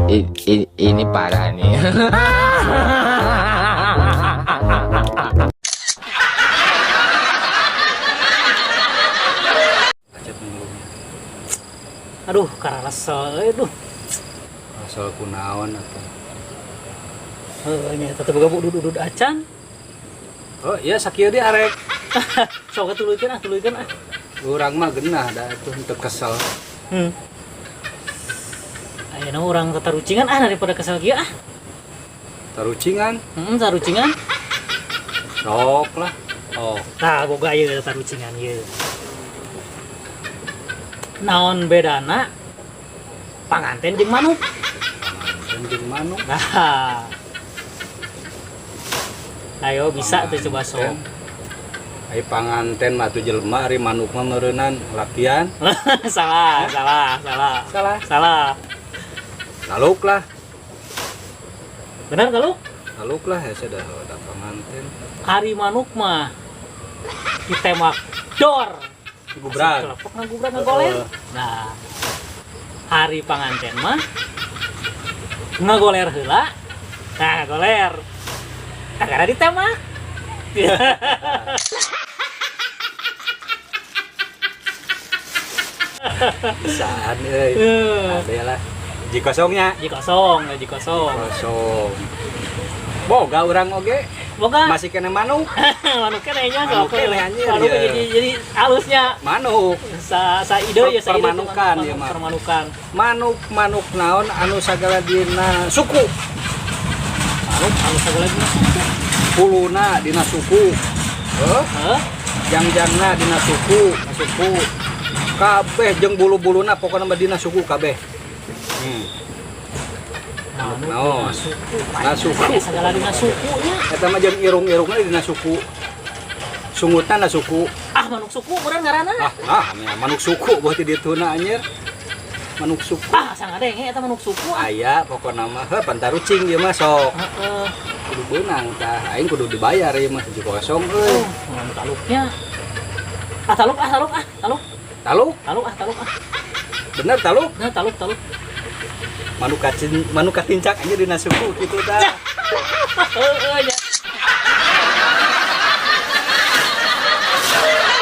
Ini parah nih. Acep ngeluhnya. Aduh, karasel euy duh. Asal kunaon atuh. Heuh nya tetep boga udud-udud acan. Oh iya, sakieu di arek. Sok tuluykeun ah, tuluykeun ah. Urang mah genah da atuh henteu kesel. Ayeuna urang tatarucingan ah, daripada kesel kieu ah. Tarucingan? Tarucingan. Sok lah. Oh. Tah, boga ieu tatarucingan ieu. Naon bedana panganten jeung manuk? Panganten jeung manuk. Nah. Ayo bisa tuh coba sok. Ai panganten mah atuh jelema, ari manuk mah meureunnan lakian. Salah, salah, salah. Salah. Salah. Taluk lah. Benar taluk? Taluk lah ya sudah udah panganten. Ari manuk mah ditembak dor. Gubrak. Kelepek ngagubrak ngagoler. Nah, ari panganten mah ngagoler heula. Nah, ngagoler. Nah, karena ditembak. Bisaan euy. Ade lah. Ji kosongnya. Ji kosong, ji kosong. Kosong. Boga urang oge. Boga. Masih kena manuk. Manuk keneh nya Manuk sok. keneh, anjir, Manuk ya. jadi halusnya. Manuk. Sa ide ya, sa ide Permanukan, manuk, ya mah. Permanukan. Manuk, manuk naon anu sagala dina suku. Manuk anu sagala dina suku. Huluna dina suku. Heuh? Heuh? Jangjangna dina suku, suku. Kabeh jeung bulu-buluna pokona mah dina suku kabeh. Manuk Naon? dina suku. Dina suku. Ya, sagala dina sukunya. Eta mah jeung irung-irungna dina suku. Sungutna na suku. Ah, manuk suku urang ngaranna. Ah, ah, manuk suku buat di dituna anjir. Manuk suku. Ah, sangadenge eta manuk suku ah. Aya pokona mah heuh pantarucing ieu mah sok. Heeh. Kudu beunang tah, aing kudu dibayar ieu mah 7-0 euy. Oh, manuk taluknya. Ah, taluk ah, taluk ah, taluk. Taluk? Taluk ah, taluk ah. Bener taluk? Nah, taluk, taluk. Manuk kacin, manuk katincak anjir dina suku kitu tah. Heeh, ya.